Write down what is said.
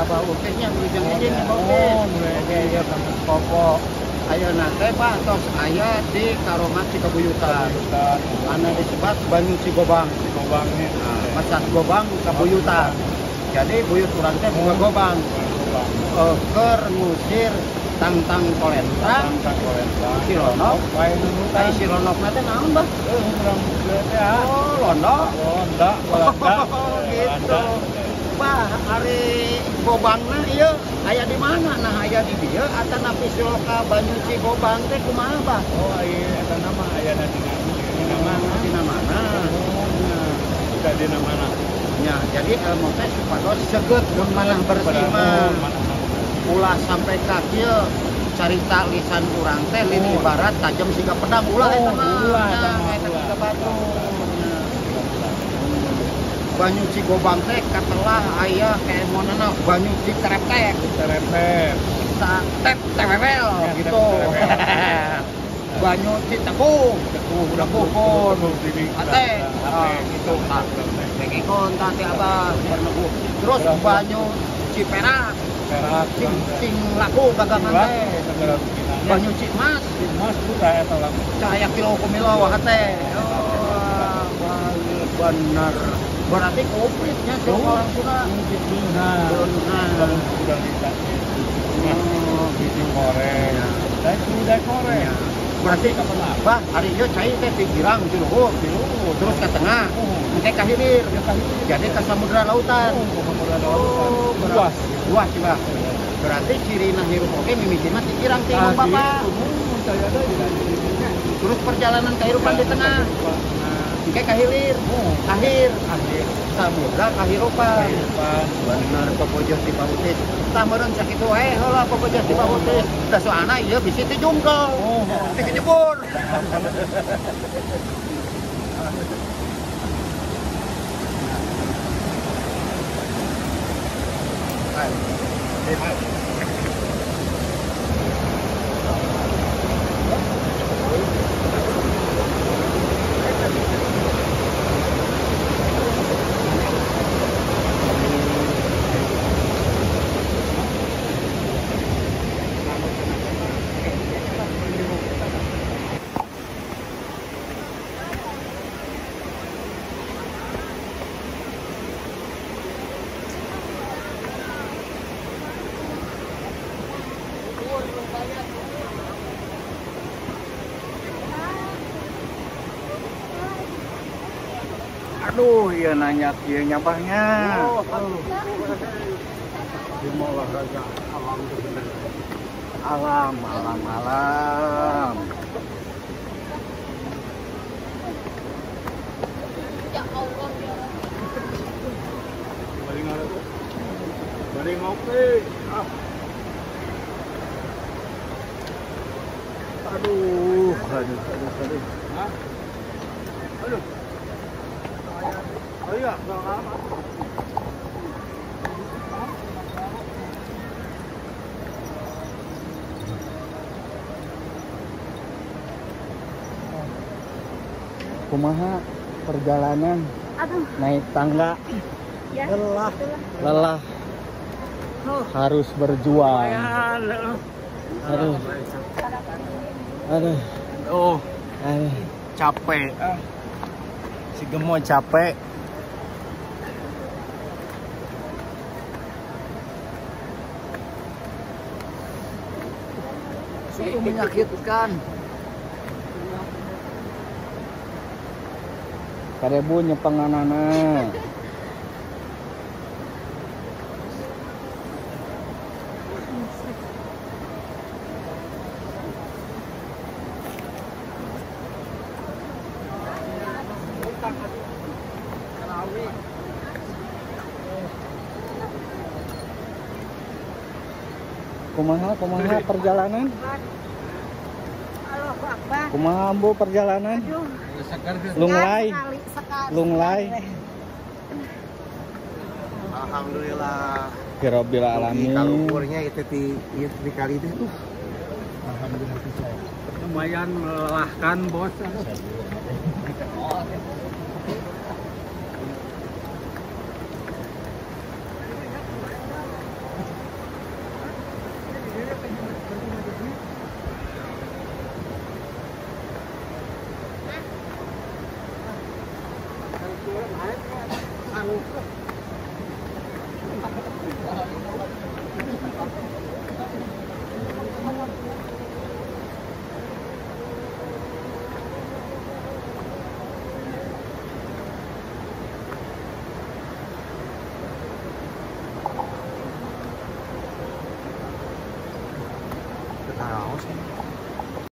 Abah Utisnya wilujeng enjing Abah Utis. Oke, ya Kopo. Ayeuna teh Bah tos aya di Karongan Cikabuyutan. Anu disebut Banyu Cigobang. Cigobang nya. Nah, Mesat Gobang Kabuyutan. Jadi buyut urang teh boga gobang. Keur ngusir tangtang kolentrang, Tangtang kolentrang. Si Lonok. Wae nunutan. Ai si Lonokna teh naon Bah? Urang teh ah. Oh, Londo. Londa, Belanda. Oh, gitu. Bah, ari gobangna ieu aya di mana? Nah, aya di dieu atanapi siloka Banyu Cigobang teh kumaha, Bah? Oh, aya eta nama ayana dina dina mana? Dina mana? Udah dina mana? Ya, jadi ilmu teh supados seget mun manah bersih mah. Ulah sampai ka kieu carita lisan urang teh lin ibarat tajam siga pedang ulah eta mah. Ulah eta mah, Eta ulah. siga batu. Banyu Cigobang teh katelah aya keemonana banyu Citereptek. Citereptek. Tep tewewel Ya, gitu. tep tewewel. Banyu Citeguh, Teguh, udah pukul. Ate, Ate, gitu. Ah, Bengekon tadi apa bernebu. Terus banyu Ciperak, Perak, cing cing laku dagangan teh. Banyu Cimas, Mas buta eta lah. Cahaya kilo kumilo wah teh. Oh, bener. Berarti komplitnya sih orang Sunda. Nah, Benar. udah dikasih. Oh, Biji koreng. Dan udah koreng. Berarti bah, hari ieu cai teh ti Girang ti luhur, terus ke tengah, engke ka hilir. Jadi ke samudra lautan. Oh, luas. Luas juga. Berarti cirina hirup oge mimiti mah ti Girang ti imah bapak. Terus perjalanan kehidupan di tengah. Engke ka hilir. Akhir, Akhir samudra kahirupan. kehidupan. Bener popojoh ti Pak Utis. Tah meureun sakitu wae heula popojoh ti Pak Utis. Da soalna ieu bisi ti jungkel. Ti kejebur. Aduh, iya nanya kieu nyabahnya. Oh, aduh. Di olahraga alam itu bener. Alam, alam, alam. Ya Allah. Bari ngopi. Ah. Aduh, aduh, aduh, aduh. Hah? Aduh. Oh iya, kumaha perjalanan? Aduh. Naik tangga. Ya, lelah, itulah. Lelah. Harus berjuang. Aduh. Aduh. Oh, Aduh. Capek. Si Gemoy capek. Sungguh menyakitkan. Karebu nyepenganana. Kumaha, kumaha perjalanan? Allahu Akbar. Kumaha Bu perjalanan? Lunglai. Lunglai. Alhamdulillah. Rabbil alamin. Kaluhurnya itu di kali itu. Alhamdulillah. Lumayan melelahkan, Bos. Anu.